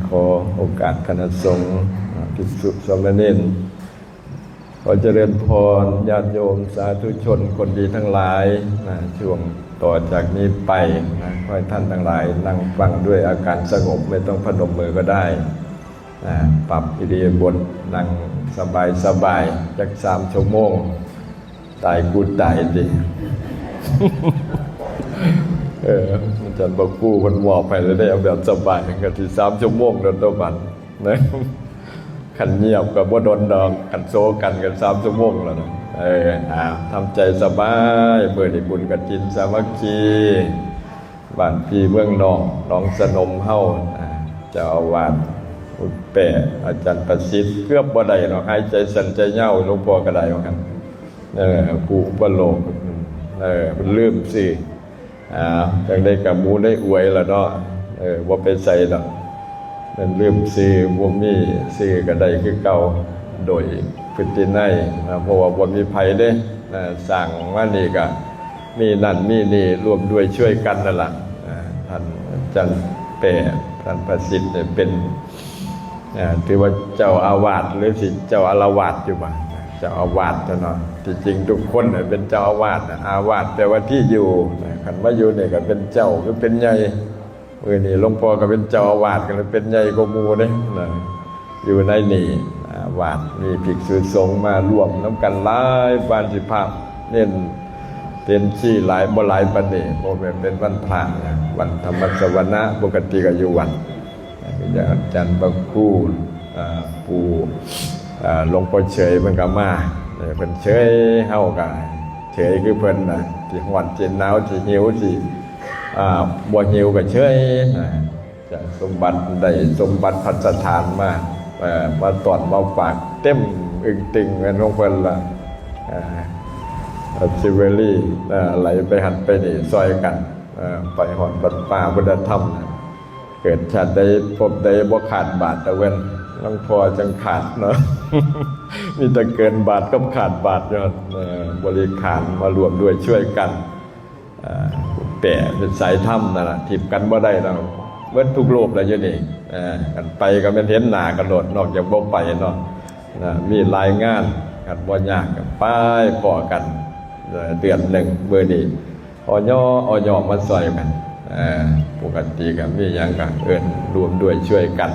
ຂໍໂອກາດຄະນະສົງ, ພິກສຸສາມະເນນ, ຂໍຈະເລີນພອນຍາດໂຍມສາທຸຊົນຄົນດີທັງຫຼາຍນະ. ຊ່ວງຕໍ່ຈາກນີ້ໄປນະ ຂໍໃຫ້ທ່ານທັງຫຼາຍນັ່ງຟັງດ້ວຍອາການສະຫງົບ, ໄມ່ຕ້ອງພະນົມມືກໍໄດ້ນະ. ປັບອິລິຍາບົດນັ່ງສະບາຍໆ ຈັກສາມຊົ່ວໂມງ. ຕາຍກູຕາຍຕິ. ເອີ ອາຈານພະຄູເພິ່ນມອບໃຫ້ແລ້ວເດ້ ເອົາແບບສະບາຍ ມັນກໍຊິສາມຊົ່ວໂມງໂດນຕົວະບັດນະ. ຄັນງຽບກໍບໍ່ດົນດອກ, ຄັນໂຊກັນກໍສາມຊົ່ວໂມງແລ້ວນະ. ເອີ ອ່າ ທຳໃຈສະບາຍ, ມື້ນີ້ບຸນກະຖິນສາມັກຄີ ບ້ານພີ່ເມືອງນ້ອງ ໜອງສະໜົມເຮົາ, ອ່າ ເຈົ້າອາວາດແປ ອາຈານປະສິດ ເກືອບບໍ່ໄດ້ເນາະ, ຫາຍໃຈສັ້ນໃຈຍາວ, ຫຼວງພໍ່ກໍໄດ້ວ່າຊັ້ນ. ເອີ ຜູ້ອຸປະໂລກ ເອີ ເພິ່ນລືມຊື່. ອ່າ ຈັ່ງໃດກໍໝູໄດ້ອວຍລະເນາະ, ເອີ ບໍ່ໄປໃສດອກ, ເພິ່ນລືມຊື່, ບໍ່ມີຊື່ກໍໄດ້ຄືເກົ່າ ໂດຍພຶດຕິໄນນະ, ເພາະວ່າບໍ່ມີໃຜເດ້ ນະ ສ້າງມານີ້ກໍມີນັ້ນມີນີ້ ຮ່ວມດ້ວຍຊ່ວຍກັນນັ້ນລະ. ອ່າ ທ່ານ ອາຈານແປ ທ່ານປະສິດນີ້ເປັນ ອ່າ ຖືວ່າເຈົ້າອາວາດ ຫຼືຊິເຈົ້າອາລະວາດຢູ່ບໍ່? ເຈົ້າອາວາດຕົວະເນາະ, ທີ່ຈິງທຸກຄົນນະເປັນເຈົ້າອາວາດນະ, ອາວາດແປວ່າທີ່ຢູ່ນະ, ຄັນມາຢູ່ນີ້ກໍເປັນເຈົ້າ ຄືເປັນໃຫຍ່. ມື້ນີ້ຫຼວງພໍ່ກໍເປັນເຈົ້າອາວາດ ກໍເລີຍເປັນໃຫຍ່ກວ່າໝູ່ເດ້ນະ. ຢູ່ໃນນີ້ ອາວາດ ມີພິກສຸສົງມາລວມນຳກັນຫຼາຍ, ປານສິພະເນນເຕັນຊີຫຼາຍ ບໍ່ຫຼາຍປານນີ້, ບໍ່ແມ່ນເປັນວັນພະນະ, ວັນທຳມະສະວະນະ ປົກກະຕິກໍຢູ່ວັດ. ອາຈານພະຄູ ອ່າ ປູ່ ອ່າ ຫຼວງພໍ່ເສີຍເພິ່ນກໍມາ, ເອີ ເພິ່ນເຊີຍ ເຮົາກໍເຊີຍຄືເພິ່ນນະ, ຊິຮ້ອນຊິໜາວ ຊິຫິວ ຊິ ອ່າ ບໍ່ຫິວກໍເຊີຍນະ. ຈະສົມບັດໄດ້ສົມບັດພັດສະຖານມາ ເອີ ມາຕ້ອນມາຝາກເຕັມອຶ່ງຕຶ່ງແມ່ນຂອງເພິ່ນລະ. ເອີ ຊິເວລີ ເອີ ໄຫຼໄປຫັ້ນໄປນີ້ຊ່ອຍກັນ, ເອີ ໄປຮອດວັດປ່າພຸດທະທຳນະ. ເກີດຊາດໃດພົບໃດບໍ່ຂາດບາດຕະເວັນ ຫຼວງພໍ່ຈັ່ງຂາດເນາະ, ມີແຕ່ເກີນບາດກັບຂາດບາດຢູ່. ເອີ ບໍລິຂານມາຮ່ວມດ້ວຍຊ່ວຍກັນ, ເອີ ແປເປັນສາຍທຳນັ້ນລະ, ຖິ້ມກັນບໍ່ໄດ້ດອກ, ເບິດທຸກຮູບລະຢູ່ນີ້. ເອີ ຄັນໄປກໍແມ່ນເຫັນໜ້າກັນໂລດ, ນອກຈາກບໍ່ໄປເນາະ, ນະ ມີລາຍງານ, ຄັນບໍ່ຍາກກໍໄປພໍ້ກັນ ເອີ ເດືອນໜຶ່ງ. ມື້ນີ້ ອຢ ອຢ ມາຊ່ອຍກັນ. ເອີ ປົກກະຕິກໍມີຫຍັງກໍເອີ້ນຮ່ວມດ້ວຍຊ່ວຍກັນ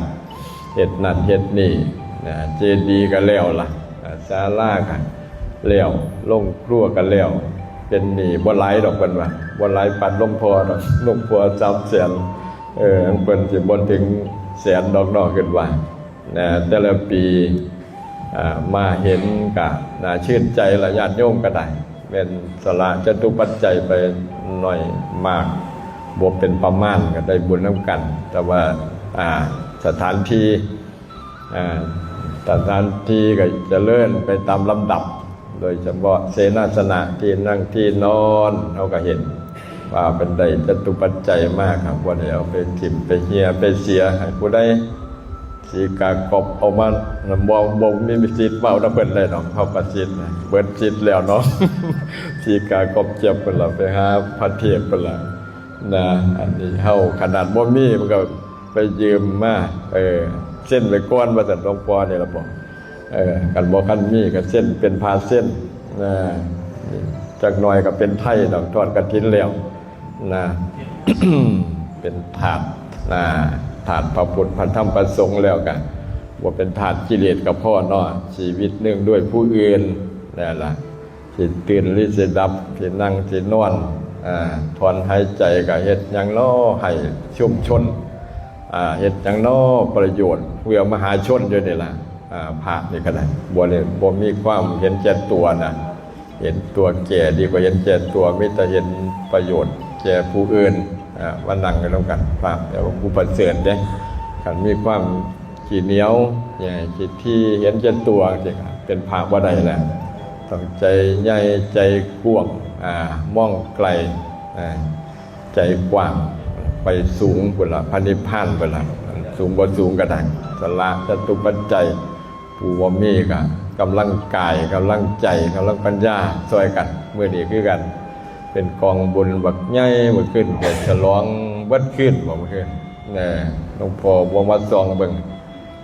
ເຮັດນັ້ນເຮັດນີ້ນະ, ເຈດີກໍແລ້ວລະ, ເອີ ສາລາກໍແລ້ວ, ໂຮງຄົວກໍແລ້ວ. ເປັນໜີ້ບໍ່ຫຼາຍດອກ ເພິ່ນວ່າ, ບໍ່ຫຼາຍປານຫຼວງພໍ່ດອກ, ຫຼວງພໍ່ສາມແສນ, ເອີ ເພິ່ນຊິບໍ່ເຖິງແສນດອກເນາະ ຄິດວ່າ. ນະ ແຕ່ລະປີ ອ່າ ມາເຫັນກະໜ້າຊື່ນໃຈລະ, ຍາດໂຍມກໍໄດ້ ແມ່ນສະຫຼະຈະຕຸປັດໄຈໄປໜ້ອຍມາກ ບໍ່ເປັນປະມານ ກໍໄດ້ບຸນນຳກັນ. ແຕ່ວ່າ ອ່າ ສະຖານທີ່ ອ່າ ສະຖານທີ່ກໍຈະເລີນໄປຕາມລຳດັບ, ໂດຍສະເພາະເສນາສະນະ ທີ່ນັ່ງທີ່ນອນ ເຮົາກໍເຫັນວ່າເພິ່ນໄດ້ຈະຕຸປັດໄຈມາ ກໍບໍ່ໄດ້ເອົາໄປຖິ້ມໄປເຮ່ຍໄປເສຍໃຫ້ຜູ້ໃດ. ສີກາກອບເອົາມາ ບໍ່ ບໍ່ມີສິດເວົ້ານຳເພິ່ນໄດ້ດອກ, ເຮົາປະສິດນະ ເບິດສິດແລ້ວເນາະ. ສີກາກອບຈຽບເພິ່ນລະໄປຫາພະເທບເພິ່ນລະນະ, ອັນນີ້ເຮົາຂະໜາດບໍ່ມີ ມັນກໍໄປຢືມມາ, ເອີ ເຊັນໄວ້ກ່ອນວ່າຊັ້ນ, ຫຼວງພໍ່ນີ້ລະບອກ. ເອີ ຄັນບໍ່ ຄັນມີກໍເຊັນເປັນພະເຊັນນະ, ຈັກໜ່ອຍກໍເປັນໄທດອກ, ທອດກະຖິນແລ້ວນະ. ເປັນທາດນະ, ທາດພະພຸດ ພະທຳ ພະສົງແລ້ວກໍບໍ່ເປັນທາດກິເລດກໍພໍເນາະ. ຊີວິດເນື່ອງດ້ວຍຜູ້ອື່ນນັ້ນລະ, ຊິຕື່ນຫຼືຊິດັບ, ຊິນັ່ງຊິນອນ, ອາ ຖອນຫາຍໃຈກໍເຮັດຫຍັງເນາະໃຫ້ຊຸມຊົນ, ອາ ເຮັດຫຍັງເນາະປະໂຫຍດເພື່ອມະຫາຊົນຢູ່ນີ້ລະ. ອາ ພະນີ້ກໍໄດ້ ບໍ່ໄດ້ ບໍ່ມີຄວາມເຫັນແກ່ຕົວນະ, ເຫັນຕົວແກ່ດີກວ່າເຫັນແກ່ຕົວ, ມີແຕ່ເຫັນປະໂຫຍດແກ່ຜູ້ອື່ນ. ອາ ມານັ່ງກັນນຳກັນ ພະແປວ່າຜູ້ປະເສີດເດ້. ຄັນມີຄວາມຂີ້ໜຽວ ຂີ້ຖີ່ເຫັນແກ່ຕົວ ເປັນພະບໍ່ໄດ້ແລ້ວ. ຕ້ອງໃຈໃຫຍ່ໃຈກວ້າງ, ອາ ມອງໄກ, ອາ ໃຈກວ້າງ ໄປສູງພຸ້ນລະ, ພະນິບພານພຸ້ນລະ, ສູງບໍ່ສູງກໍໄດ້. ສະຫຼະຈະຕຸປັດໄຈ, ຜູ້ບໍ່ມີກໍກຳລັງກາຍ, ກຳລັງໃຈ, ກຳລັງປັນຍາຊ່ອຍກັນ. ມື້ນີ້ຄືກັນ ເປັນກອງບຸນບັກໃຫຍ່, ມື້ຄືນກໍສະຫຼອງເບິດຄືນບໍ ມື້ຄືນ ແນ່ ຫຼວງພໍ່ບໍ່ມາສ່ອງເບິ່ງ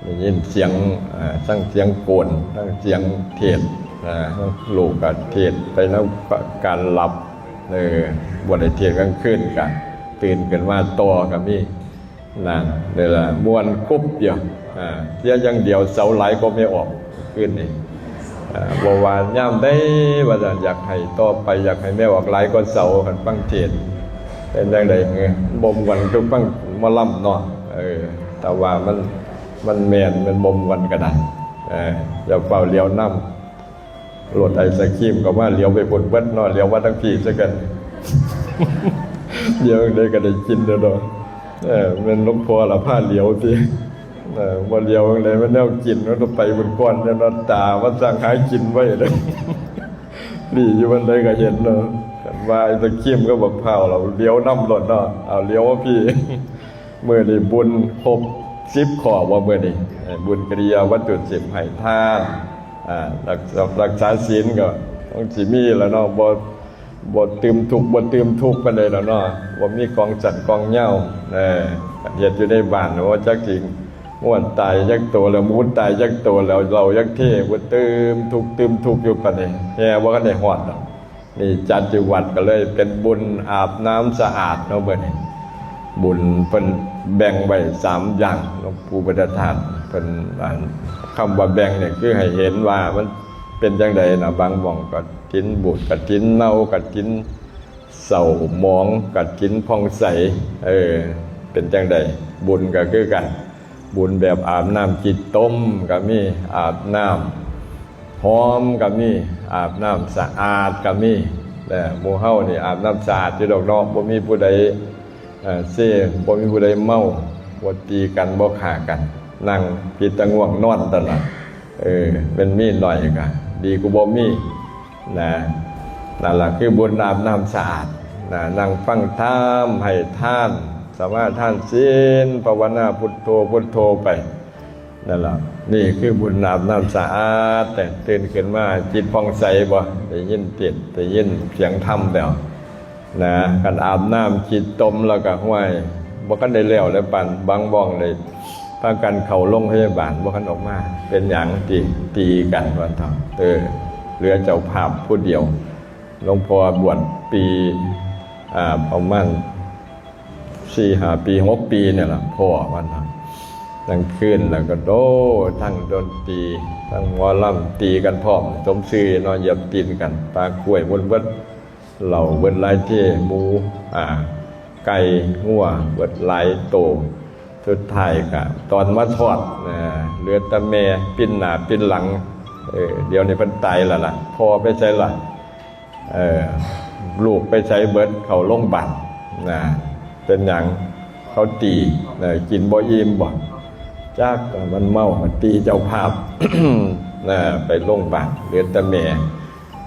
ໄດ້ຍິນສຽງ ເອີ ທັງສຽງໂກນ ທັງສຽງເທດນະ ລູກກໍເທດໄປນຳການຫຼັບ ເອີ ບໍ່ໄດ້ເທດກາງຄືນ ກະຕື່ນຂຶ້ນມາຕໍ່ກໍມີ ນັ້ນ ນີ້ລະ ມ່ວນກຸບຢູ່ ເສຍຢ່າງດຽວເສົາຫຼາຍກວ່າແມ່ອອກຄືນນີ້ ເອີ ບໍ່ວ່າຍາມໃດວ່າຊັ້ນ ຢາກໃຫ້ຕໍ່ໄປ ຢາກໃຫ້ແມ່ອອກຫຼາຍກວ່າເສົາ ຄັນຟັງເທດ ເປັນຈັ່ງໃດ ບໍ່ມ່ວນຄືຟັງໝໍລຳເນາະ ເອີ ແຕ່ວ່າມັນ ມັນແມ່ນ ມັນບໍ່ມ່ວນກໍໄດ້ ເອີ ຢ່າຟ້າວຫຼຽວນຳ ລົດໄອສະຄຣີມກໍມາຫຼຽວໄປພຸ້ນເບິດເນາະ ຫຼຽວມາທາງພີ້ຊະກັນ ຫຼຽວຈັ່ງໃດກໍໄດ້ກິນແລ້ວເນາະ ເອີ ແມ່ນຫຼວງພໍ່ລະພາຫຼຽວຕິ ເອີ ບໍ່ຫຼຽວຈັ່ງໃດ ມັນແນວກິນ ມັນຕ້ອງໄປພຸ້ນກ່ອນ ແລ້ວເນາະ ຕາມາສັ່ງຫາກິນໄວ້ເດີ ຫຼີ້ຢູ່ບ່ອນໃດກໍເຫັນເນາະ ຄັນວ່າໄອສະຄຣີມກັບບັກພ້າວລະຫຼຽວນຳໂລດເນາະ ເອົາຫຼຽວມາພີ້ ມື້ນີ້ບຸນຄົບສິບຂໍ້ບໍ່ມື້ນີ້ ເອີ ບຸນກິລິຍາວັດຖຸສິບ ໃຫ້ທານ ອາ ຮັກ ຮັກສາສິນກໍຄົງຊິມີແລ້ວເນາະ ບໍ່ ບໍ່ຕື່ມທຸກ ບໍ່ຕື່ມທຸກປານໃດແລ້ວເນາະ ບໍ່ມີກອງສັ້ນກອງຍາວ ເອີ ເຮັດຢູ່ໃນບ້ານ ໂອ້ ຈັກຊິງົວຕາຍຈັກໂຕແລ້ວ ໝູຕາຍຈັກໂຕແລ້ວ ເຫຼົ້າຍັງເທບໍ່ຕື່ມທຸກ ຕື່ມທຸກຢູ່ປານນີ້ ແຮ່ບໍ່ທັນໄດ້ຮອດດອກ. ນີ້ຈັດຢູ່ວັດກໍເລີຍເປັນບຸນອາບນ້ຳສະອາດເນາະມື້ນີ້ ບຸນເພິ່ນແບ່ງໄວ້ສາມຢ່າງ ຫຼວງປູ່ພຸດທະທາດເພິ່ນ ອັນ ຄຳວ່າແບ່ງນີ້ຄືໃຫ້ເຫັນວ່າມັນເປັນຈັ່ງໃດນະ ບາງໝ່ອງກະຖິນບູດ ກະຖິນເນົ່າ ກະຖິນເສົ້າໝອງ ກະຖິນຜ່ອງໃສ ເອີ ເປັນຈັ່ງໃດ ບຸນກໍຄືກັນ ບຸນແບບອາບນ້ຳຂີ້ຕົມກໍມີ ອາບນ້ຳຫອມກໍມີ ອາບນ້ຳສະອາດກໍມີ ແລະ ໝູ່ເຮົານີ້ອາບນ້ຳສະອາດຢູ່ດອກເນາະ ບໍ່ມີຜູ້ໃດ ເອີ ເຊ ບໍ່ມີຜູ້ໃດເມົາ ບໍ່ຕີກັນ ບໍ່ຂ້າກັນ ນັ່ງຜິດຕາງ່ວງນອນຕະຫຼອດ ເອີ ແມ່ນມີໜ້ອຍກໍດີກວ່າບໍ່ມີ ນະ ນັ້ນລະຄືບຸນອາບນ້ຳສະອາດນະ ນັ່ງຟັງທຳ ໃຫ້ທານ ສະມາທານສິນ ພາວະນາພຸດໂທ ພຸດໂທໄປ ນັ້ນລະ ນີ້ຄືບຸນອາບນ້ຳສະອາດ ແຕ່ຕື່ນຂຶ້ນມາຈິດຜ່ອງໃສບໍ່ ໄດ້ຍິນເທດ ໄດ້ຍິນສຽງທຳແລ້ວ ນະ ຄັນອາບນ້ຳຂີ້ຕົມແລ້ວກໍ ຫ້ວຍ ບໍ່ທັນໄດ້ແລ້ວແຫຼະ ປານບາງບ່ອນໄດ້ພາກັນເຂົ້າໂລງພະຍາບານ ບໍ່ທັນອອກມາ ເປັນຫຍັງຕິ ຕີກັນວ່າເຖາະ ເອີ ເຫຼືອເຈົ້າພາບຜູ້ດຽວ ຫຼວງພໍ່ບວດປີ ອາ ປະມານສີ່ຫ້າປີ ຫົກປີນີ້ລະ ພໍ່ວ່າເຖາະ ກາງຄືນແລ້ວກໍ ໂອ້ ທັງດົນຕີ ທັງໝໍລຳ ຕີກັນພ້ອມ ສົມຊື່ເນາະ ຢຽບຕີນກັນ ປາກ້ວຍໝົດເບິດ ເຫຼົ້າເບິດຫຼາຍເທ ໝູ ອາ ໄກ່ ງົວ ເບິດຫຼາຍໂຕ ສຸດທ້າຍກະຕອນມາທອດ ເຫຼືອແຕ່ແມ່ປິ່ນໜ້າປິ່ນຫຼັງ ເອີ ດຽວນີ້ເພິ່ນຕາຍແລ້ວລະ ພໍ່ໄປໃສລະ ເອີ ລູກໄປໃສເບິດ ເຂົ້າໂລງບານນະ ເປັນຫຍັງ ເຂົາຕີ ເອີ ກິນບໍ່ອີ່ມບໍ່ ຈັກ ມັນເມົາ ມັນຕີເຈົ້າພາບ ນະ ໄປໂລງບານ ເຫຼືອແຕ່ແມ່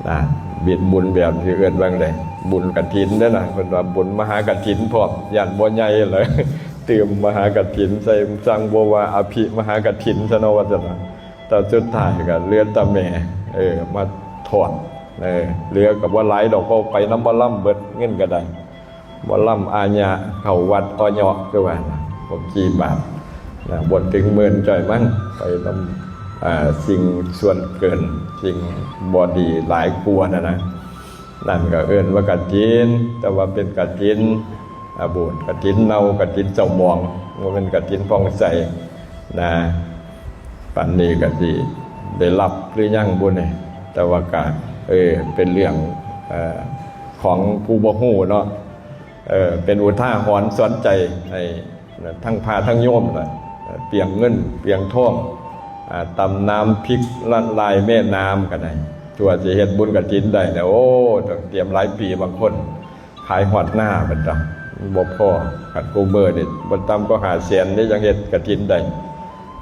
ນະ ເຮັດບຸນແບບທີ່ເອີ້ນວ່າໃດ ບຸນກະຖິນເດ້ນະ ເພິ່ນວ່າບຸນມະຫາກະຖິນພ້ອມ ຢ້ານບໍ່ໃຫຍ່ເລີຍ ຕື່ມມະຫາກະຖິນໃສ່ ສັ່ງບໍ່ວ່າອະພິມະຫາກະຖິນຊະເນາະ ວ່າຊັ້ນນະ ແຕ່ສຸດທ້າຍກໍເຫຼືອແຕ່ແມ່ ເອີ ມາທອດ ເອີ ເຫຼືອກໍບໍ່ຫຼາຍດອກ ເພາະໄປນຳໝໍລຳເບິດ ເງິນກໍໄດ້ ໝໍລຳອາຍະ ເຂົ້າວັດອໍເຍາະ ຄືວ່ານະ ບໍ່ກີ່ບາດນະ ບໍ່ເຖິງໝື່ນ ຈ່ອຍມັນ ໄປນຳ ອ່າ ສິ່ງສ່ວນເກີນ ສິ່ງບໍ່ດີຫຼາຍກວ່ານັ້ນນະ ນັ້ນກໍເອີ້ນວ່າກະຖິນ ແຕ່ວ່າເປັນກະຖິນ ອາ ບູດ ກະຖິນເນົ່າ ກະຖິນເສົ້າໝອງ ບໍ່ແມ່ນກະຖິນຜ່ອງໃສນະ ປານນີ້ກໍຊິໄດ້ຮັບຫຼືຍັງບຸນນີ້ ແຕ່ວ່າກໍ ເອີ ເປັນເລື່ອງ ເອີ ຂອງຜູ້ບໍ່ຮູ້ເນາະ ເອີ ເປັນອຸທາຫອນສອນໃຈໃຫ້ທັງພະທັງໂຍມນະ ເອີ ປ່ຽງເງິນປ່ຽງທອງ ອາ ຕຳນ້ຳພິກລະລາຍແມ່ນ້ຳກໍໄດ້ ທົ່ວຊິເຮັດບຸນກະຖິນໄດ້ນະ ໂອ້ ຕ້ອງຕຽມຫຼາຍປີ ບາງຄົນ ຂາຍຮອດນາເພິ່ນຕົວະ ບໍ່ພໍ ຄັນຄູ່ມື້ນີ້ບໍ່ຕ່ຳກວ່າຫ້າແສນເດ້ ຈັ່ງເຮັດກະຖິນໄດ້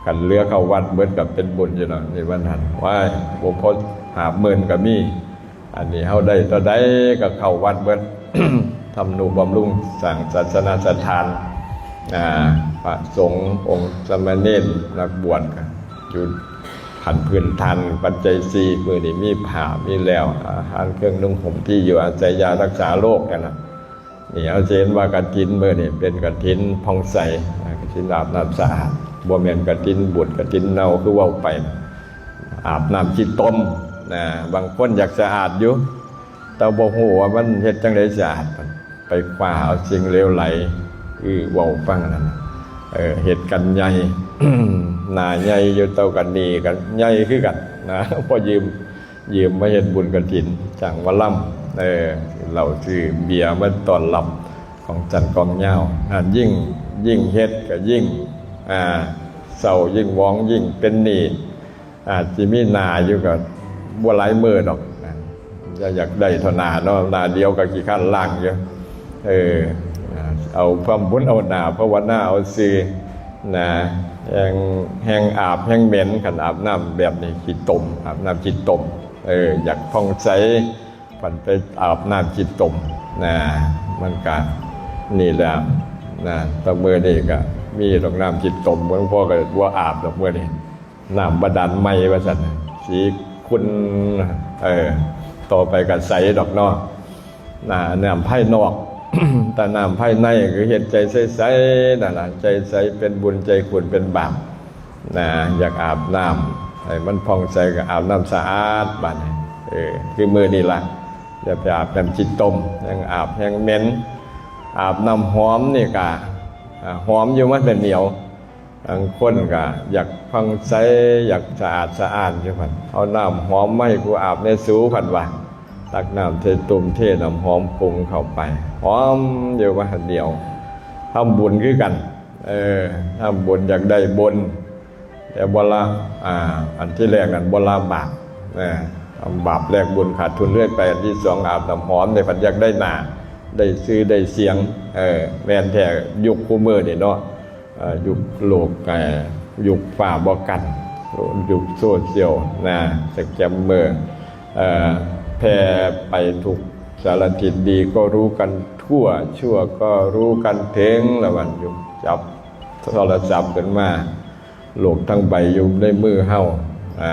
ຄັນເຫຼືອເຂົ້າວັດເບິດກໍເປັນບຸນຢູ່ເນາະ ໃນວັນນັ້ນ ວ້າຍ ບໍ່ພໍຫ້າໝື່ນກໍມີ ອັນນີ້ເຮົາໄດ້ເທົ່າໃດກໍເຂົ້າວັດເບິດ ທຳນຸບຳລຸງສ້າງສາສະນະສະຖານ ອາ ພະສົງອົງສາມະເນນນັກບວດກໍຢູ່ ຂັ້ນພື້ນຖານປັດໄຈສີ່ ມື້ນີ້ມີຜ້າມີແລ້ວ ອາຫານເຄື່ອງນຸ່ງຫົ່ມ ທີ່ຢູ່ອາໄສ ຢາຮັກສາໂລກຫັ້ນນະ ນີ້ເຮົາຊິເຫັນວ່າກະຖິນມື້ນີ້ເປັນກະຖິນຜ່ອງໃສ, ກະຖິນອາບນ້ຳສະອາດ, ບໍ່ແມ່ນກະຖິນບູດກະຖິນເນົ່າຄືເວົ້າໄປ, ອາບນ້ຳຂີ້ຕົມນະ. ບາງຄົນຢາກສະອາດຢູ່ ແຕ່ບໍ່ຮູ້ວ່າມັນເຮັດຈັ່ງໃດສະອາດ, ໄປຄວ້າເອົາສິ່ງເຫຼວໄຫຼ ຄືເວົ້າຟັງນັ້ນ, ເອີ ເຮັດກັນໃຫຍ່ ໜ້າໃຫຍ່ຢູ່ ເຕົ້າກັນໜີ້ກັນໃຫຍ່ຄືກັນນະ. ພໍຢືມ ຢືມມາເຮັດບຸນກະຖິນ ຈ້າງໝໍລຳ ເອີ ເຫຼົ້າຊື້ເບຍມາຕ້ອນຮັບ ຂອງສັ້ນຂອງຍາວ. ອ່າ ຍິ່ງ ຍິ່ງເຮັດກະຍິ່ງ ອ່າ ເສົ້າ, ຍິ່ງໝອງຍິ່ງເປັນໜີ້. ອາດຊິມີໜ້າຢູ່ກະບໍ່ຫຼາຍມື້ດອກນະ, ຢ່າຢາກໄດ້ເທົ່າໜ້າເນາະ, ໜ້າດຽວກະຂີ້ຄ້ານລ້າງຢູ່. ເອີ ເອົາຄວາມບຸນເອົາໜ້າ ພາວະນາເອົາຊື່ນະ. ແຮ່ງ ແຮ່ງອາບແຮ່ງເໝັນ, ຄັນອາບນ້ຳແບບນີ້ຂີ້ຕົມ, ອາບນ້ຳຂີ້ຕົມ ເອີ ຢາກຜ່ອງໃສ ພັດໄປອາບນ້ຳຂີ້ຕົມນະ. ມັນກະນີ້ແຫຼະນະ, ແຕ່ມື້ນີ້ກະມີດອກນ້ຳຂີ້ຕົມ, ຫຼວງພໍ່ກະບໍ່ອາບດອກມື້ນີ້, ນ້ຳບາດານໃໝ່ວ່າຊັ້ນ, ສີຂຸ່ນ. ເອີ ຕໍ່ໄປກະໃສດອກເນາະ ນະ, ນ້ຳພາຍນອກ. ແຕ່ນ້ຳພາຍໃນຄືເຮັດໃຈໃສໆ ນັ້ນລະ, ໃຈໃສເປັນບຸນ ໃຈຂຸ່ນເປັນບາບນະ. ຢາກອາບນ້ຳໃຫ້ມັນຜ່ອງໃສກະອາບນ້ຳສະອາດບາດນີ້. ເອີ ຄືມື້ນີ້ລະ, ຢ່າໄປອາບນ້ຳຂີ້ຕົມ, ແຮ່ງອາບແຮ່ງເໝັນ. ອາບນ້ຳຫອມນີ້ກະ ອາ ຫອມຢູ່ ມັນແມ່ນໜຽວ. ບາງຄົນກະຢາກຜ່ອງໃສ ຢາກສະອາດສະອ້ານຢູ່ຫັ້ນ, ເອົານ້ຳຫອມມາໃຫ້ກູອາບແດ່ສູ ເພິ່ນວ່າ. ຕັກນ້ຳໃສ່ຕຸ່ມ ເທນ້ຳຫອມປຸງເຂົ້າໄປ, ຫອມຢູ່ວ່າຫັ້ນໜຽວ. ທຳບຸນຄືກັນ, ເອີ ທຳບຸນຢາກໄດ້ບຸນ ແຕ່ບໍ່ລະ ອາ ອັນທີແລກນັ້ນບໍ່ລະບາບນະ, ທຳບາບແລກບຸນຂາດທຶນເລື້ອຍໄປ. ອັນທີສອງ ອາບນ້ຳຫອມນີ້ ເພິ່ນຢາກໄດ້ໜ້າ ໄດ້ຊື່ໄດ້ສຽງ. ເອີ ແມ່ນແທ້ ຍຸກຄູ່ມື້ນີ້ເນາະ, ເອີ ຍຸກໂລກ ເອີ ຍຸກຟ້າບໍ່ກັນ, ຍຸກໂຊຊຽວນະ, ສະແກມເມີ ເອີ ແຜ່ໄປທຸກສາລະທິດ, ດີກໍຮູ້ກັນທົ່ວ ຊົ່ວກໍຮູ້ກັນເຖິງ. ລະວັນຢູ່ຈັບໂທລະສັບຂຶ້ນມາ, ໂລກທັງໃບຢູ່ໃນມືເຮົາ. ອາ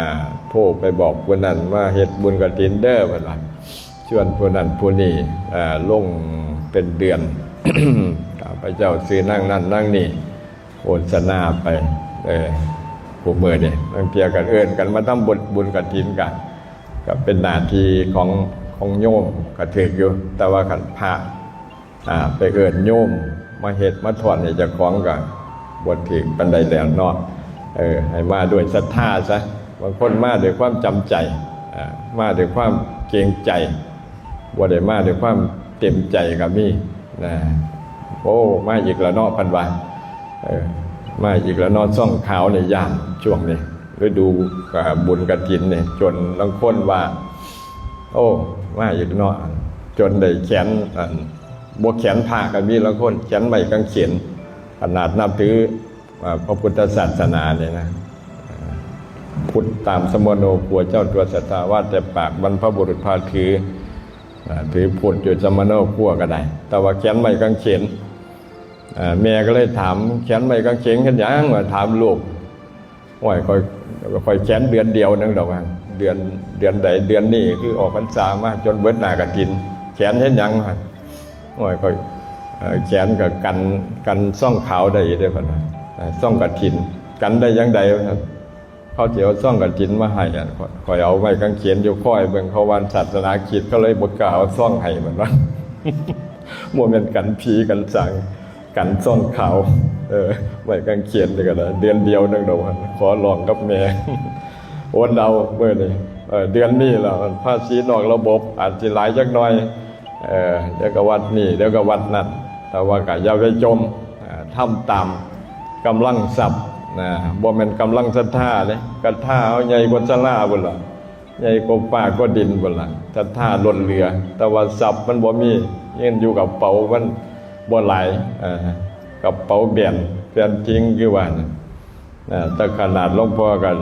ໂທໄປບອກຜູ້ນັ້ນມາເຮັດບຸນກະຖິນເດີ ເພິ່ນວ່າ, ຊວນຜູ້ນັ້ນຜູ້ນີ້ ອາ ລົງເປັນເດືອນ, ຂ້າພະເຈົ້າຊື່ນາງນັ້ນນາງນີ້ ໂຄສະນາໄປ. ເອີ ຜູ້ມື້ນີ້ ບາງເທື່ອກະເອີ້ນກັນມາທຳບຸນ ບຸນກະຖິນ ກະ ກະເປັນໜ້າທີ່ຂອງ ຂອງໂຍມກະຖືກຢູ່, ແຕ່ວ່າຄັນພະ ອາ ໄປເອີ້ນໂຍມມາເຮັດມາຖອນໃຫ້ເຈົ້າຂອງກະບໍ່ຖືກປານໃດແລ້ວເນາະ. ເອີ ໃຫ້ມາດ້ວຍສັດທາຊະ, ບາງຄົນມາດ້ວຍຄວາມຈຳໃຈ ອາ ມາດ້ວຍຄວາມເກງໃຈ, ບໍ່ໄດ້ມາດ້ວຍຄວາມເຕັມໃຈກະມີນະ. ໂອ້ ມາອີກແລ້ວເນາະ ເພິ່ນວ່າ, ເອີ ມາອີກແລ້ວເນາະ ຊ່ອງຂາວນີ້ ຢ້ານຊ່ວງນີ້ ລະດູ ອາ ບຸນກະຖິນນີ້, ຈົນລາງຄົນວ່າ ໂອ້ ມາອີກເນາະ, ຈົນໄດ້ແຂນ ອັນ ບໍ່ແຂນພະກະມີ, ລາງຄົນແຂນໄມ້ກາງເຂນ. ຂະໜາດນັບຖື ອາ ພະພຸດທະສາສະໜານີ້ນະ, ອາ ພຸດຕາມສະມະໂນຄົວ ເຈົ້າຕົວສັດທາ ວ່າແຕ່ປາກບັນພະບຸລຸດພະຖື ອາ ຖືພຸດຢູ່ສະມະໂນຄົວກະໄດ້, ແຕ່ວ່າແຂນໄມ້ກາງເຂນ. ອາ ແມ່ກະເລີຍຖາມ ແຂນໄມ້ກາງເຂນເຮັດຫຍັງ ວ່າ ຖາມລູກ. ໂອ້ຍ ຂ້ອຍ ຂ້ອຍແຂນເດືອນດຽວໜຶ່ງດອກ ວ່າ ເດືອນ ເດືອນໃດ ເດືອນນີ້ ຄືອອກພັນສາມາຈົນເບິດໜ້າກະຖິນ ແຂນເຮັດຫຍັງ ວ່າ. ໂອ້ຍ ຂ້ອຍ ເອີ ແຂນກະກັນ ກັນຊ່ອງຂາວໄດ້ເດ້ ເພິ່ນວ່າ, ເອີ ຊ່ອງກະຖິນ ກັນໄດ້ຈັ່ງໃດ ວ່າຊັ້ນ. ເຂົາຊິເອົາຊ່ອງກະຖິນມາໃຫ້ ຂ້ອຍ ຂ້ອຍເອົາໄມ້ກາງເຂນຢູ່ຄອຍເບິ່ງ ເຂົາວ່າສາສະໜາຄຣິດ ເຂົາເລີຍບໍ່ກ້າເອົາຊ່ອງໃຫ້ ເພິ່ນວ່າ. ບໍ່ແມ່ນກັນຜີກັນສາງ ກັນຊ່ອງຂາວ. ເອີ ໄມ້ກາງເຂນນີ້ກະໄດ້ ເດືອນດຽວໜຶ່ງດອກ ຂໍຮ້ອງກັບແມ່ ອົດເອົາມື້ນີ້. ເອີ ເດືອນນີ້ລະ ພາສີນອກລະບົບອາດຊິຫຼາຍຈັກໜ່ອຍ, ເອີ ດຽວກະວັດນີ້ ດຽວກະວັດນັ້ນ, ແຕ່ວ່າກະຢ່າໄປຈົ່ມ, ເອີ ທຳຕາມກຳລັງຊັບນະ, ບໍ່ແມ່ນກຳລັງສັດທາເດ້. ສັດທາເຮົາໃຫຍ່ກວ່າສາລາພຸ້ນລະ ໃຫຍ່ກວ່າຟ້າກວ່າດິນພຸ້ນລະ, ສັດທາລົ້ນເຫຼືອ, ແຕ່ວ່າຊັບມັນບໍ່ມີ, ເງິນຢູ່ກະເປົາມັນບໍ່ຫຼາຍ, ເອີ ກະເປົາແບນ ແບນທິງ ຄືວ່ານັ້ນ. ເອີ ແຕ່ຂະໜາດຫຼວງພໍ່ກະ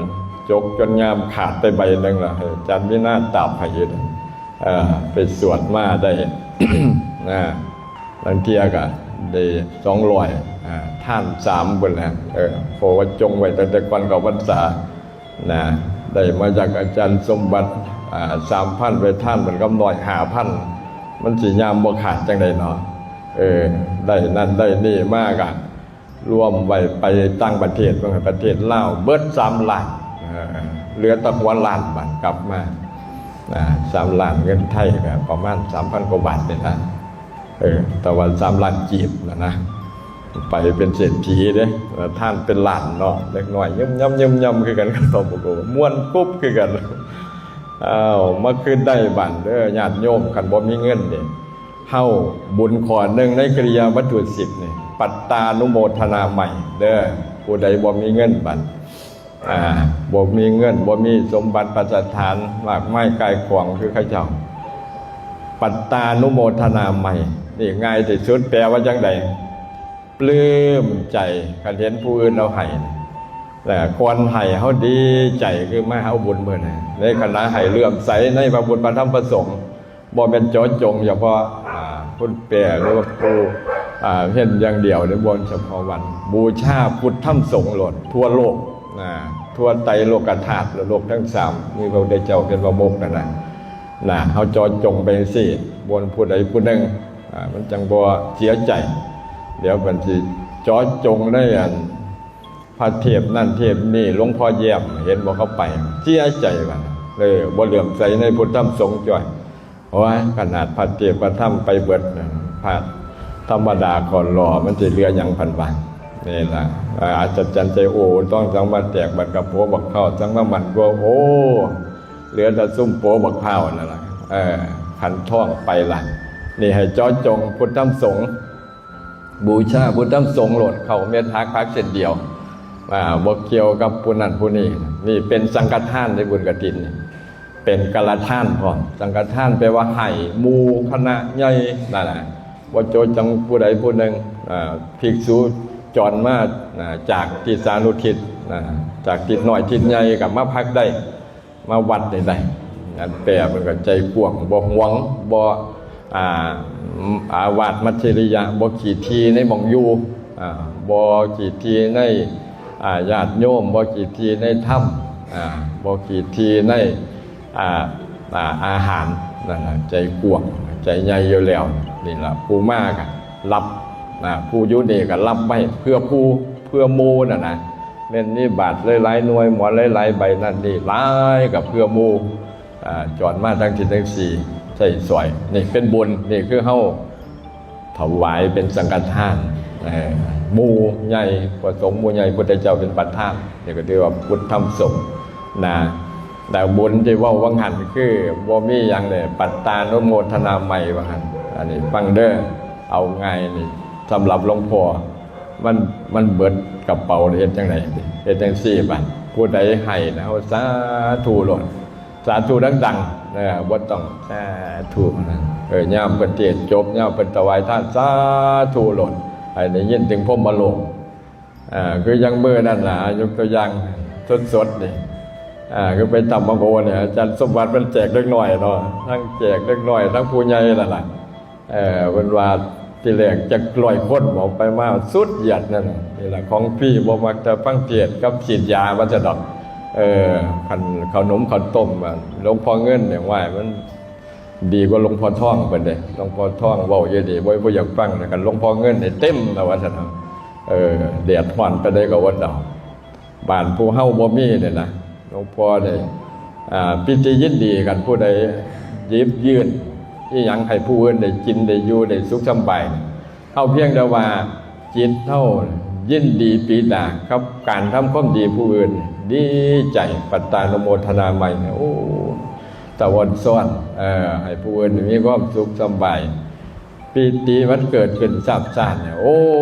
ຈົກຈົນຍາມຂາດໄປໃບໜຶ່ງລະ ໃຫ້ອາຈານມີນາຕາບໃຫ້ຢູ່, ເອີ ໄປສວດມາໄດ້ນະ, ລາງເທື່ອກະໄດ້ສອງຮ້ອຍ, ເອີ ທານສາມພຸ້ນແຫຼະ, ເອີ ເພາະວ່າຈົ່ງໄວ້ຕັ້ງແຕ່ກ່ອນເຂົ້າພັນສາ ນະ, ໄດ້ມາຈາກອາຈານສົມບັດ ອາ ສາມພັນ ໄປທານເພິ່ນກຳນ້ອຍ ຫ້າພັນ, ມັນຊິຍາມບໍ່ຂາດຈັ່ງໃດເນາະ. ເອີ ໄດ້ນັ້ນໄດ້ນີ້ມາກະລວມໄວ້ໄປຕ່າງປະເທດ ເບິ່ງປະເທດລາວເບິດສາມລ້ານ ເອີ ເຫຼືອແຕ່ຫົວລ້ານບາດກັບມາ ສາມລ້ານເງິນໄທກະປະມານສາມພັນກວ່າບາດນີ້ນະ ເອີ ແຕ່ວ່າສາມລ້ານກີບນະນະ ໄປເປັນເສດຖີເດ້ ທານເປັນລ້ານເນາະ ເດັກນ້ອຍຍຶມຍຳຍຶມຍຳຄືກັນກັບຕອບໂກ ມ່ວນກຸບຄືກັນ. ອ້າວ ມາຄືໄດ້ບາດເດີ ຍາດໂຍມ ຄັນບໍ່ມີເງິນເດ້ ເຮົາບຸນຂໍ້ໜຶ່ງໃນກິລິຍາວັດຖຸສິບນີ້ ປັດຕານຸໂມທະນາໃໝ່ເດີ ຜູ້ໃດບໍ່ມີເງິນບາດ ອ່າ ບໍ່ມີເງິນ ບໍ່ມີສົມບັດພັດສະຖານມາກມາຍກາຍຂອງຄືເຂົາເຈົ້າ ປັດຕານຸໂມທະນາໃໝ່ ນີ້ງ່າຍທີ່ສຸດ ແປວ່າຈັ່ງໃດ? ປຶ້ມໃຈ ຄັນເຫັນຜູ້ອື່ນເຮົາໃຫ້ ແລະ ກ່ອນໃຫ້ເຮົາດີໃຈ ຄືມາເຮົາບຸນມື້ນັ້ນ ໃນຂະນະໃຫ້ເຫຼື້ອມໃສໃນພະພຸດ ພະທຳ ພະສົງ ບໍ່ແມ່ນເຈາະຈົງສະເພາະ ອ່າ ຄົນແປ ຫຼືວ່າຜູ້ ອ່າ ເຮັດຢ່າງດຽວ ໃນບ່ອນສະເພາະວັນ ບູຊາພຸດທຳສົງໂລດ ທົ່ວໂລກ ອ່າ ທົ່ວໄຕໂລກະທາດ ແລະ ໂລກທັງສາມ ມີພະພຸດທະເຈົ້າເປັນປະມຸກນັ້ນນະ ນະ ເຮົາເຈາະຈົງໄປຈັ່ງຊີ້ ບ່ອນຜູ້ໃດຜູ້ໜຶ່ງ ອ່າ ມັນຈັ່ງບໍ່ເສຍໃຈ ດຽວເພິ່ນຊິເຈາະຈົງໃນອັນ ພະເທບນັ້ນເທບນີ້ ຫຼວງພໍ່ແຍ້ມ ເຫັນບໍ່ ເຂົາໄປ ເສຍໃຈວ່າ ເອີ ບໍ່ເຫຼື້ອມໃສໃນພຸດທຳສົງຈ້ອຍ ໂອ້ຍ ຂະໜາດພະເທບພະທຳໄປເບິດ ພະທຳມະດາກໍຫຼໍ່ ມັນຊິເຫຼືອຫຍັງ ເພິ່ນວ່າ ນີ້ລະ ອາ ອັດສະຈັນໃຈ ໂອ້ ຕ້ອງສັງມາແຕກ ບັດກະໂປບັກເຂົ້າ ສັງມາໝັ້ນກວ່າ ໂອ້ ເຫຼືອແຕ່ຊຸມໂປບັກພ້າວນັ້ນລະ ເອີ ຂັນທອງໄປລະ ນີ້ໃຫ້ເຈາະຈົງພຸດທຳສົງ ບູຊາພຸດທຳສົງໂລດ ເຂົ້າເມັດຫັກຜັກເສັ້ນດຽວ ອ່າ ບໍ່ກ່ຽວກັບຜູ້ນັ້ນຜູ້ນີ້ ນີ້ເປັນສັງຄະທານໃນບຸນກະຖິນນີ້ ເປັນກາລະທານພ້ອມ ສັງຄະທານແປວ່າໃຫ້ໝູ່ຄະນະໃຫຍ່ນັ້ນນະ ບໍ່ໂຈະຈັງຜູ້ໃດຜູ້ໜຶ່ງ ອ່າ ພິກສຸຈອນມາ ອ່າ ຈາກທິດສານຸທິດ ອ່າ ຈາກທິດນ້ອຍທິດໃຫຍ່ກະມາພັກໄດ້ ມາວັດນີ້ໄດ້ ອັນແປເພິ່ນກໍໃຈກວ້າງ ບໍ່ຫວງ ບໍ່ ອ່າ ອາວາດມັດເທລິຍະ ບໍ່ຂີ້ຖີ່ໃນໝ່ອງຢູ່ ອ່າ ບໍ່ຂີ້ຖີ່ໃນ ອ່າ ຍາດໂຍມ ບໍ່ຂີ້ຖີ່ໃນທຳ ອ່າ ບໍ່ຂີ້ຖີ່ໃນ ອ່າ ອ່າ ອາຫານ ນັ້ນລະ ໃຈກວ້າງ ໃຈໃຫຍ່ຢູ່ແລ້ວ ນີ້ລະ ຜູ້ມາກໍຮັບ ອ່າ ຜູ້ຢູ່ນີ້ກໍຮັບໄວ້ເພື່ອຜູ້ ເພື່ອໝູ່ນັ້ນນະ ແມ່ນມີບາດຫຼາຍໆໜ່ວຍ ໝອນຫຼາຍໆໃບນັ້ນນີ້ຫຼາຍ ກໍເພື່ອໝູ່ ອ່າ ຈອນມາທັງທິດທັງສີ່ໃຊ້ສອຍ ນີ້ເປັນບຸນ ນີ້ຄືເຮົາຖວາຍເປັນສັງຄະທານ ເອີ ໝູ່ໃຫຍ່ ພະສົງໝູ່ໃຫຍ່ ພຸດທະເຈົ້າເປັນປະທານ ນີ້ກໍຖືວ່າພຸດທຳສົງນະ ແຕ່ບຸນທີ່ເວົ້າວ່າງຫັ້ນຄືບໍ່ມີຫຍັງເດ້ ປັດຕານຸໂມທະນາໃໝ່ວ່າຫັ້ນ ອັນນີ້ຟັງເດີ ເອົາງ່າຍນີ້ ສຳລັບຫຼວງພໍ່ ມັນ ມັນເບິດກະເປົາ ເຮັດຈັ່ງໃດ ເຮັດຈັ່ງຊີ້ບາດ ຜູ້ໃດໃຫ້ນະ ເຮົາສາທຸໂລດ ສາທຸດັງໆ ເອີ ບໍ່ຕ້ອງສາທຸ ເອີ ຍາມເພິ່ນເທດຈົບ ຍາມເພິ່ນຖວາຍທານ ສາທຸໂລດ ໃຫ້ໄດ້ຍິນເຖິງພົມມະໂລກ ເອີ ຄືຢ່າງມື້ນັ້ນນະ ຍົກຕົວຢ່າງສົດໆນີ້ ເອີ ຄືໄປຖ້ຳບັກໂອນີ້ ອາຈານສົມບັດເພິ່ນແຈກເດັກນ້ອຍເນາະ ທັງແຈກເດັກນ້ອຍ ທັງຜູ້ໃຫຍ່ນັ້ນລະ ເອີ ເພິ່ນວ່າທີແລກຈັກຮ້ອຍຄົນ ເອົາໄປມາສຸດຢຽດນັ້ນ ນີ້ລະຂອງຟຣີ ບໍ່ມັກແຕ່ຟັງເທດກັບສີດຢາວ່າຊັ້ນດອກ ເອີ ຄັນເຂົ້າໜົມເຂົ້າຕົ້ມ ອາ ຫຼວງພໍ່ເງິນນີ້ ຫວາຍ ມັນດີກວ່າຫຼວງພໍ່ທອງເພິ່ນເດ້ ຫຼວງພໍ່ທອງເວົ້າຢູ່ນີ້ ບໍ່ມີຜູ້ຢາກຟັງ ຄັນຫຼວງພໍ່ເງິນນີ້ເຕັມແລ້ວວ່າຊັ້ນເນາະ ເອີ ແດດຮ້ອນປານໃດກໍອົດເອົາ ບ້ານພວກເຮົາບໍ່ມີເດ້ນະ ຫຼວງພໍ່ໄດ້ ອ່າ ປິຕິຍິນດີ ຄັນຜູ້ໃດຢິບຍື່ນອີ່ຫຍັງໃຫ້ຜູ້ອື່ນໄດ້ກິນໄດ້ຢູ່ໄດ້ສຸກສຳບາຍ ເຮົາພຽງແຕ່ວ່າຈິດເຮົາຍິນດີປີດາກັບການທຳຄວາມດີຜູ້ອື່ນ ດີໃຈ ປັດຕານຸໂມທະນາໃໝ່ ໂອ້ ຕາອອນຊອນ ເອີ ໃຫ້ຜູ້ອື່ນມີຄວາມສຸກສຳບາຍ ປີຕິມັນເກີດຂຶ້ນຊາບຊານ ໂອ້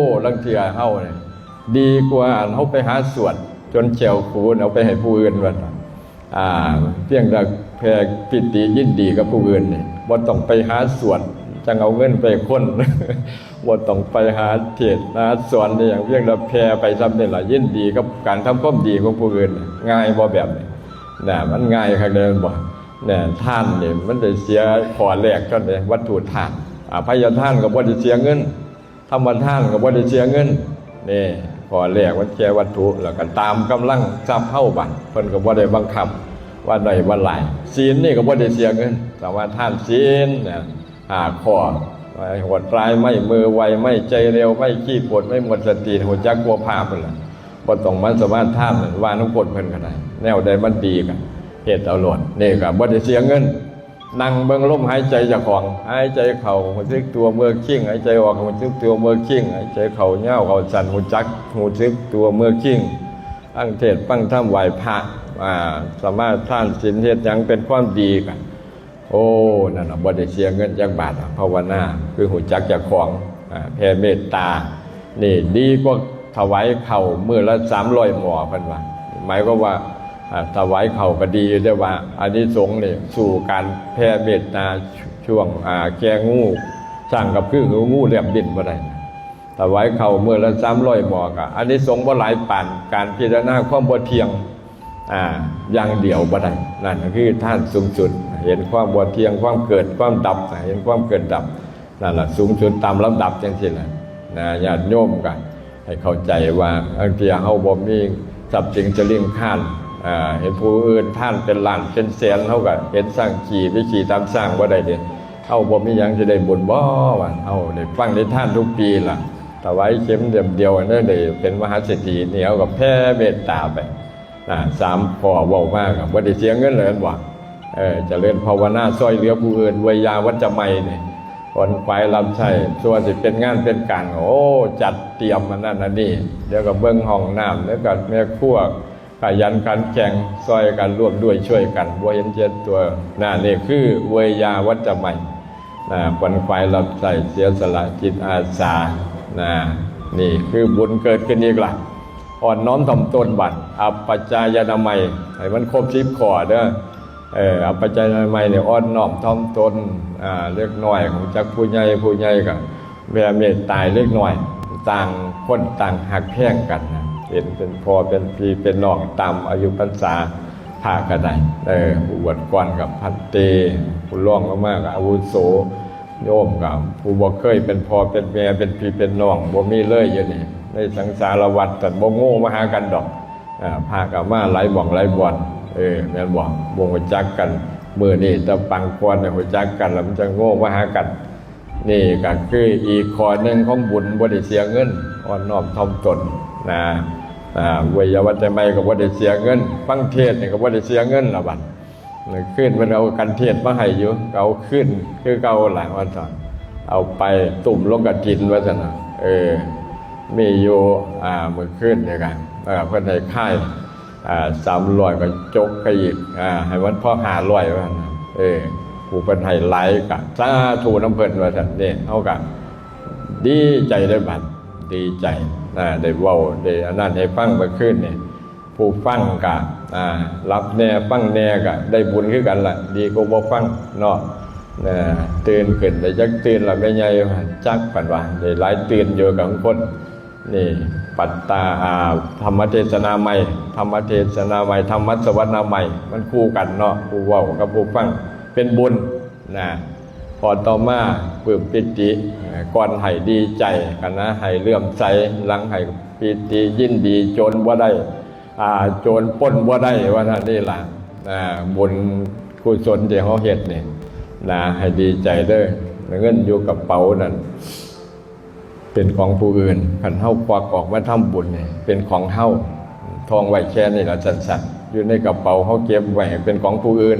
ລາງເທື່ອເຮົານີ້ດີກວ່າເຮົາໄປຫາສວດຈົນແຂ້ວຂູນເອົາໄປໃຫ້ຜູ້ອື່ນວ່າຊັ້ນ ອ່າ ພຽງແຕ່ແຜ່ປີຕິຍິນດີກັບຜູ້ອື່ນນີ້ ບໍ່ຕ້ອງໄປຫາສວດ ຈັ່ງເອົາເງິນໄປໃຫ້ຄົນ ບໍ່ຕ້ອງໄປຫາເທດຫາສອນອີ່ຫຍັງ ພຽງແຕ່ແຜ່ໄປຊ່ຳນີ້ລະ ຍິນດີກັບການທຳຄວາມດີຂອງຜູ້ອື່ນ ງ່າຍບໍ່ແບບນີ້ນະ ມັນງ່າຍຄັກເດ້ແມ່ນບໍ່ ແນ່ ທານນີ້ມັນໄດ້ເສຍຂໍ້ແລກເທົ່ານັ້ນເດ້ ວັດຖຸທານ ອະໄພຍະທານກໍບໍ່ໄດ້ເສຍເງິນ ທຳມະທານກໍບໍ່ໄດ້ເສຍເງິນ ນີ້ ຂໍ້ແລກມັນແຄ່ວັດຖຸ ແລ້ວກໍຕາມກຳລັງຊັບເຮົາບາດ ເພິ່ນກໍບໍ່ໄດ້ບັງຄັບວ່າໜ້ອຍວ່າຫຼາຍ ສິນນີ້ກໍບໍ່ໄດ້ເສຍເງິນ ສະມາທານສິນນະ ຫ້າຂໍ້ ໂຫດຮ້າຍ ໄມ້ມືໄວ ໄມ້ໃຈເລັວ ໄມ້ຂີ້ໂພດ ໄມ້ໝົດສະຕິ ຮູ້ຈັກກວ່າພະພຸ້ນລະ. ບໍ່ຕ້ອງມາສະມາທານ ວ່ານຳກົດເພິ່ນກໍໄດ້. ແນວໃດມັນດີກໍເຮັດເອົາໂລດ. ນີ້ກໍບໍ່ໄດ້ເສຍເງິນ. ນັ່ງເບິ່ງລົມຫາຍໃຈເຈົ້າຂອງ. ຫາຍໃຈເຂົ້າ ຮູ້ສຶກຕົວເມືອຄີງ. ຫາຍໃຈອອກ ຮູ້ສຶກຕົວເມືອຄີງ. ຫາຍໃຈເຂົ້າຍາວເຂົ້າສັ້ນ ຮູ້ຈັກ ຮູ້ສຶກຕົວເມືອຄີງ. ຟັງເທດຟັງທຳ ໄຫວ້ພະ ອາ ສະມາທານສິນ ເຮັດຫຍັງເປັນຄວາມດີກໍ ໂອ້ ນັ້ນນະ ບໍ່ໄດ້ເສຍເງິນຈັກບາດ. ພາວະນາຄືຮູ້ຈັກເຈົ້າຂອງ ອາ ແຜ່ເມດຕາ ນີ້ດີກວ່າຖວາຍເຂົ້າມື້ລະສາມຮ້ອຍໝໍ້ ເພິ່ນວ່າ. ໝາຍຄວາມວ່າ ອາ ຖວາຍເຂົ້າກໍດີຢູ່ ແຕ່ວ່າອານິສົງນີ້ສູ້ການແຜ່ເມດຕາຊ່ວງ ອາ ແກ່ງູຊ້າງກັບຄື ງູແລບບິນບໍ່ໄດ້. ຖວາຍເຂົ້າມື້ລະສາມຮ້ອຍໝໍ້ ກໍອານິສົງບໍ່ຫຼາຍປານການພິຈາລະນາຄວາມບໍ່ທ່ຽງ ອາ ຢ່າງດຽວບໍ່ໄດ້. ນັ້ນກໍຄືທານສູງສຸດ ເຫັນຄວາມບໍ່ທ່ຽງ ຄວາມເກີດຄວາມດັບ ເຫັນຄວາມເກີດດັບ. ນັ້ນລະສູງສຸດຕາມລຳດັບຈັ່ງຊີ້ລະນະ. ຍາດໂຍມກໍໃຫ້ເຂົ້າໃຈວ່າ ບາງເທື່ອເຮົາບໍ່ມີຊັບສິນສະລິງຄານ ອາ ເຫັນຜູ້ອື່ນທານເປັນລ້ານເປັນແສນ ເຮົາກໍເຫັນຊ້າງຂີ່ ໄປຂີ່ຕາມຊ້າງບໍ່ໄດ້ເດ້. ເຮົາບໍ່ມີຫຍັງຊິໄດ້ບຸນບໍ່ ວ່າເຮົາໄດ້ຟັງນິທານທຸກປີລະ ຖວາຍເຂັມເຫຼັ້ມດຽວ ໄດ້ເປັນມະຫາເສດຖີ ນີ້ເຮົາກໍແຜ່ເມດຕາໄປ. ນະ ສາມຂໍ້ເວົ້າມາກໍບໍ່ໄດ້ເສຍເງິນເລີຍ ແມ່ນບໍ່? ເອີ ຈະເລີນພາວະນາ ຊ່ອຍເຫຼືອຜູ້ອື່ນ ເວຍາວັດຈະໄມ ນີ້ ຂນຂວາຍຮັບໃຊ້ ຊົ່ວຊິເປັນງານເປັນການ ໂອ້ ຈັດຕຽມອັນນັ້ນອັນນີ້ ດຽວກໍເບິ່ງຫ້ອງນ້ຳ ດຽວກໍແມ່ຄົວ ຂະຫຍັນຂັນແຂງ ຊ່ອຍກັນ ຮ່ວມດ້ວຍຊ່ວຍກັນ ບໍ່ເຫັນແກ່ຕົວ. ນະ ນີ້ຄືເວຍາວັດຈະໄມ ນະ ຂວັນຂວາຍຮັບໃຊ້ ເສຍສະຫຼະຈິດອາສາ ນະ ນີ້ຄືບຸນເກີດຂຶ້ນອີກລະ. ອ່ອນນ້ອມຖ່ອມຕົນ ບັດ ອັບປະຈາຍະນາໄມ ໃຫ້ມັນຄົບສິບຂໍ້ເດີ. ເອີ ອັບປະຈາຍະນາໄມນີ້ ອ່ອນນ້ອມຖ່ອມຕົນ ອາ ເດັກນ້ອຍຮູ້ຈັກຜູ້ໃຫຍ່ ຜູ້ໃຫຍ່ກໍແຜ່ເມດຕາເດັກນ້ອຍ ຕ່າງຄົນຕ່າງຮັກແພງກັນນະ ເຫັນເປັນພໍ່ເປັນພີ່ເປັນນ້ອງ ຕາມອາຍຸພັນສາ ພະກໍໄດ້ ເອີ ຜູ້ບວດກ່ອນກໍພັນເຕ ຜູ້ລອງລົງມາກໍອາວຸໂສ ໂຍມກໍຜູ້ບໍ່ເຄີຍເປັນພໍ່ເປັນແມ່ ເປັນພີ່ເປັນນ້ອງ ບໍ່ມີເລີຍ. ຢູ່ນີ້ໃນສັງສາລະວັດ ທ່ານບໍ່ໂງ່ມາຫາກັນດອກ. ອາ ພະກໍມາຫຼາຍໝ່ອງຫຼາຍບ່ອນ ເອີ ແມ່ນບໍ່? ບໍ່ຮູ້ຈັກກັນ. ມື້ນີ້ແຕ່ປາງກ່ອນນີ້ຮູ້ຈັກກັນ ແລ້ວມັນຈະໂງ່ມາຫາກັນ. ນີ້ກໍຄືອີກຂໍ້ໜຶ່ງຂອງບຸນ ບໍ່ໄດ້ເສຍເງິນ ອ່ອນນ້ອມຖ່ອມຕົນນະ. ອາ ເວຍາວັດຈະໄມກໍບໍ່ໄດ້ເສຍເງິນ ຟັງເທດນີ້ກໍບໍ່ໄດ້ເສຍເງິນລະບັດ. ມື້ຄືນເພິ່ນເອົາກັນເທດມາໃຫ້ຢູ່ ກໍເອົາຄືນຄືເກົ່າລະ ວ່າຊັ້ນ ເອົາໄປຕຸ້ມລົງກະຖິນ ວ່າຊັ້ນນະ. ເອີ ມີຢູ່ ອາ ມື້ຄືນນີ້ກະ ເອີ ເພິ່ນໃຫ້ຄາຍ ອາ ສາມຮ້ອຍ ກໍຈົກໄປອີກ ອາ ໃຫ້ມັນພໍຫ້າຮ້ອຍ ວ່າຊັ້ນນະ. ເອີ ຜູ້ເພິ່ນໃຫ້ຫຼາຍກະສາທຸນຳເພິ່ນ ວ່າຊັ້ນ. ນີ້ເຮົາກະດີໃຈເດ້ບັດ ດີໃຈ ອາ ໄດ້ເວົ້າ ໄດ້ອັນນັ້ນໃຫ້ຟັງເມື່ອຄືນນີ້. ຜູ້ຟັງກະ ອາ ຫຼັບແດ່ ຟັງແດ່ ກະໄດ້ບຸນຄືກັນລະ ດີກວ່າບໍ່ຟັງເນາະ. ເອີ ຕື່ນຂຶ້ນໄດ້ຈັກຕື່ນລະແມ່ໃຫຍ່ ຈັກ ເພິ່ນວ່າໄດ້ຫຼາຍຕື່ນຢູ່ກັບຄົນ. ນີ້ປັດຕາ ອາ ທຳມະເທດສະນາໃໝ່ ທຳມະເທດສະນາໃໝ່ ທຳມະສະຫວັນນາໃໝ່ ມັນຄູ່ກັນເນາະ ຜູ້ເວົ້າກັບຜູ້ຟັງເປັນບຸນນະ. ພໍຕໍ່ມາປຶ້ມປີຕິ ກ່ອນໃຫ້ດີໃຈກັນນະ ໃຫ້ເຫຼື້ອມໃສ ຫຼັງໃຫ້ປີຕິຍິນດີ ໂຈນບໍ່ໄດ້ ອາ ໂຈນປົ້ນບໍ່ໄດ້ ວ່າຊັ້ນນີ້ລະ. ອາ ບຸນກຸສົນທີ່ເຮົາເຮັດນີ້ນະ ໃຫ້ດີໃຈເດີ. ເງິນຢູ່ກະເປົານັ້ນເປັນຂອງຜູ້ອື່ນ ຄັນເຮົາຄວັກອອກມາທຳບຸນນີ້ເປັນຂອງເຮົາ ທ່ອງໄວ້ແຄ່ນີ້ລະ ສັ້ນໆ ຢູ່ໃນກະເປົາເຮົາເກັບໄວ້ເປັນຂອງຜູ້ອື່ນ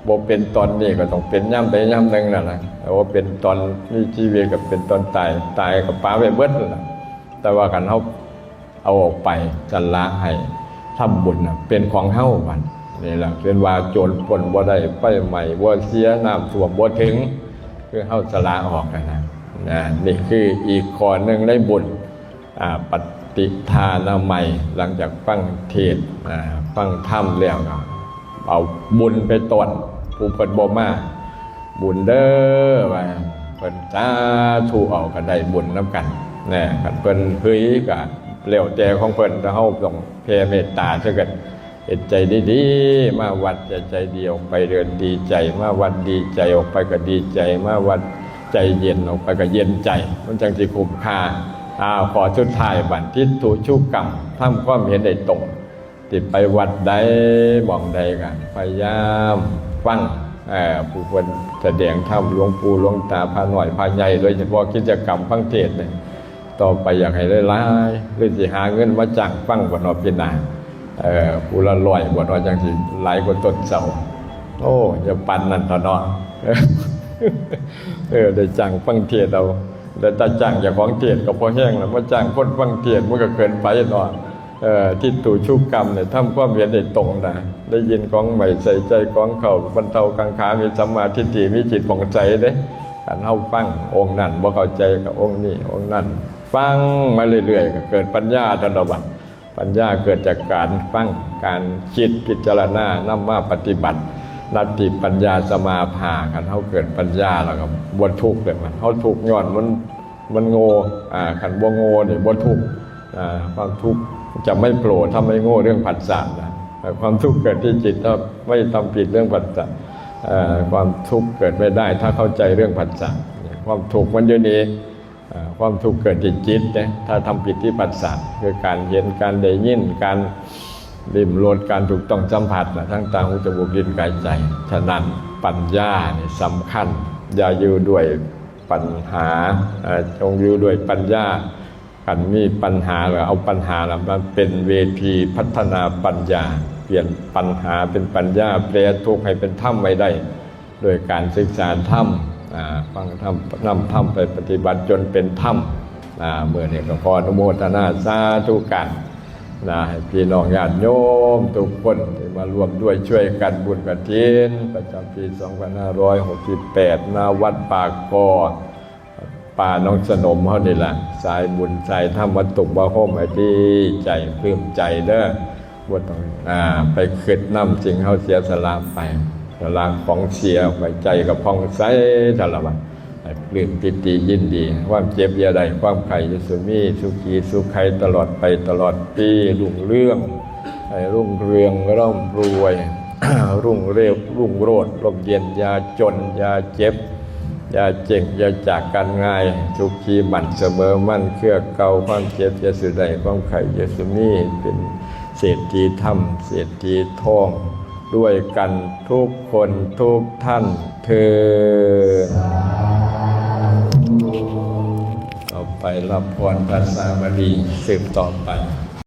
ບໍ່ເປັນຕອນນີ້ກໍຕ້ອງເປັນຍາມໃດຍາມໜຶ່ງນັ້ນລະ. ແຕ່ວ່າເປັນຕອນມີຊີວິດກໍເປັນຕອນຕາຍ ຕາຍກໍປະໄວ້ເບິດນັ້ນລະ. ແຕ່ວ່າຄັນເຮົາ ເອົາອອກໄປ ສະຫຼະໃຫ້ ທຳບຸນນະ ເປັນຂອງເຮົາບັດນີ້ລະ. ເປັນວ່າໂຈນປົ້ນບໍ່ໄດ້ ໄຟໄໝ້ບໍ່ເສຍ ນ້ຳຖ້ວມບໍ່ເຖິງ ຄືເຮົາສະຫຼະອອກຫັ້ນນະ. ນະ ນີ້ຄືອີກຂໍ້ໜຶ່ງໃນບຸນ ອາ ປະຕິທານາໄມ ຫຼັງຈາກຟັງເທດ ອາ ຟັງທຳແລ້ວກໍເອົາບຸນໄປຕ້ອນຜູ້ເພິ່ນບໍ່ມາ. ບຸນເດີ ວ່າເພິ່ນສາທຸເອົາກໍໄດ້ບຸນນຳກັນນະ. ຄັນເພິ່ນເຮີຍກໍແລ້ວແຕ່ຂອງເພິ່ນ ແຕ່ເຮົາຕ້ອງແຜ່ເມດຕາໃສ່ກັນ ເຮັດໃຈດີໆ ມາວັດໃຈ ໃຈດີ ອອກໄປເດີນດີໃຈ ມາວັດດີໃຈ ອອກໄປກໍດີໃຈ ມາວັດໃຈເຢັນ ອອກໄປກໍເຢັນໃຈ ມັນຈັ່ງຊິຄຸ້ມຄ່າ. ອ້າວ ຂໍ້ສຸດທ້າຍບັດ ທິດຖຸຊຸກກຳ ທຳຄວາມເຫັນໃຫ້ຕົງ ຊິໄປວັດໃດໝ່ອງໃດກໍພະຍາຍາມຟັງ ເອີ ຜູ້ເພິ່ນສະແດງທຳ ຫຼວງປູ່ຫຼວງຕາ ພະນ້ອຍພະໃຫຍ່ ໂດຍສະເພາະກິດຈະກຳຟັງເທດນີ້ ຕໍ່ໄປຢາກໃຫ້ຫຼາຍໆ ຫຼືຊິຫາເງິນມາຈ້າງຟັງບໍ່ເນາະປີໜ້າ ເອີ ຜູ້ລະຮ້ອຍບໍ່ເນາະ ຈັ່ງຊິຫຼາຍກວ່າຕົ້ນເສົາ. ໂອ້ ຢ່າປານນັ້ນເຖາະເນາະ ເອີ ໄດ້ຈ້າງຟັງເທດເອົາ ແຕ່ຖ້າຈ້າງເຈົ້າຂອງເທດກໍພໍແຮງລະ ມາຈ້າງຄົນຟັງເທດມັນກໍເກີນໄປເນາະ. ເອີ ທິດຕູຊຸກຳນີ້ ທຳຄວາມເຫັນໃຫ້ຕົງນະ ໄດ້ຍິນຂອງໃໝ່ ໃສ່ໃຈຂອງເກົ່າ ບັນເທົາກັງຂາ ມີສຳມາທິດຖິ ມີຈິດຜ່ອງໃສເດ້. ຄັນເຮົາຟັງອົງນັ້ນບໍ່ເຂົ້າໃຈກໍອົງນີ້ ອົງນັ້ນ ຟັງມາເລື້ອຍໆ ກໍເກີດປັນຍາເທົ່ານັ້ນລະ. ປັນຍາເກີດຈາກການຟັງ ການຄິດພິຈາລະນາ ນຳມາປະຕິບັດ ນັດຖິປັນຍາສະມາພາ. ຄັນເຮົາເກີດປັນຍາແລ້ວກໍບໍ່ທຸກເລີຍ ເຮົາທຸກຍ້ອນມັນ ມັນໂງ່ ອາ ຄັນບໍ່ໂງ່ນີ້ບໍ່ທຸກ ອາ ຄວາມທຸກຈະໄມ່ໂຜລ່ຖ້າໄມ່ໂງ່ເລື່ອງຜັດສະນະ. ຄວາມທຸກເກີດທີ່ຈິດ ຖ້າໄມ່ທຳຜິດເລື່ອງຜັດສະ ເອີ ຄວາມທຸກເກີດໄມ່ໄດ້ຖ້າເຂົ້າໃຈເລື່ອງຜັດສະ. ຄວາມທຸກມັນຢູ່ນີ້ ເອີ ຄວາມທຸກເກີດທີ່ຈິດເດ້ ຖ້າທຳຜິດທີ່ຜັດສະ ຄືການເຫັນ ການໄດ້ຍິນ ການລິ້ມລົດ ການຖືກຕ້ອງສຳຜັດນະ ທາງຕາ ຫູ ຈະມູກ ລີ້ນ ກາຍ ໃຈ. ສະນັ້ນ ປັນຍານີ້ສຳຄັນ ຢ່າຢູ່ດ້ວຍ ປັນຫາ ເອີ ຈົ່ງຢູ່ດ້ວຍປັນຍາ. ຄັນມີປັນຫາ ກໍເອົາປັນຫານັ້ນມາເປັນເວທີພັດທະນາປັນຍາ ປ່ຽນປັນຫາເປັນປັນຍາ ແປທຸກໃຫ້ເປັນທຳໃຫ້ໄດ້ ໂດຍການສຶກສາທຳ ອາ ຟັງທຳ ນຳທຳໄປປະຕິບັດຈົນເປັນທຳ. ອາ ມື້ນີ້ກໍຂໍອະນຸໂມທະນາສາທຸກັນນະ ໃຫ້ພີ່ນ້ອງຍາດໂຍມທຸກຄົນທີ່ມາຮ່ວມດ້ວຍຊ່ວຍກັນບຸນກະຖິນປະຈຳປີສອງພັນຫ້າຮ້ອຍຫົກສິບແປດ ນະວັດປາກກໍ ປ່າໜອງສະໜົມເຮົານີ້ລະ ສາຍບຸນສາຍທຳມາຕຸມມາໂຮມໃຫ້ດີໃຈ ປຶ້ມໃຈເດີ. ບໍ່ຕ້ອງ ອາ ໄປຄິດນຳສິ່ງເຮົາເສຍສະຫຼະໄປ ສະຫຼະຂອງເສຍໄປ ໃຈກໍຜ່ອງໃສສາລະວັດ ໃຫ້ປຶ້ມປີຕິຍິນດີ. ຄວາມເຈັບຢ່າໄດ້ ຄວາມໄຂ້ຢ່າສູ່ມີ ສຸຂີສຸໄຂຕະຫຼອດໄປຕະຫຼອດປີ ຮຸ່ງເຮືອງ ໃຫ້ຮຸ່ງເຮືອງ ຮ່ຳລວຍ ຮຸ່ງເຣວ ຮຸ່ງໂຣດ ຮົ່ມເຢັນ ຢ່າຈົນ ຢ່າເຈັບ ຢ່າເຈັງ ຢ່າຈາກກັນງ່າຍ ສຸຂີໝັ້ນສະເໝີໝັ້ນເຄືອເກົ່າ ຄວາມເຈັບຢ່າສູ່ໄດ້ ຄວາມໄຂ້ຢ່າສູ່ມີ ເປັນເສດຖີທຳ ເສດຖີທອງ ດ້ວຍກັນທຸກຄົນທຸກທ່ານເທີ້ນ. ຕໍ່ໄປຮັບພອນພາສາບາລີສືບຕໍ່ໄປ.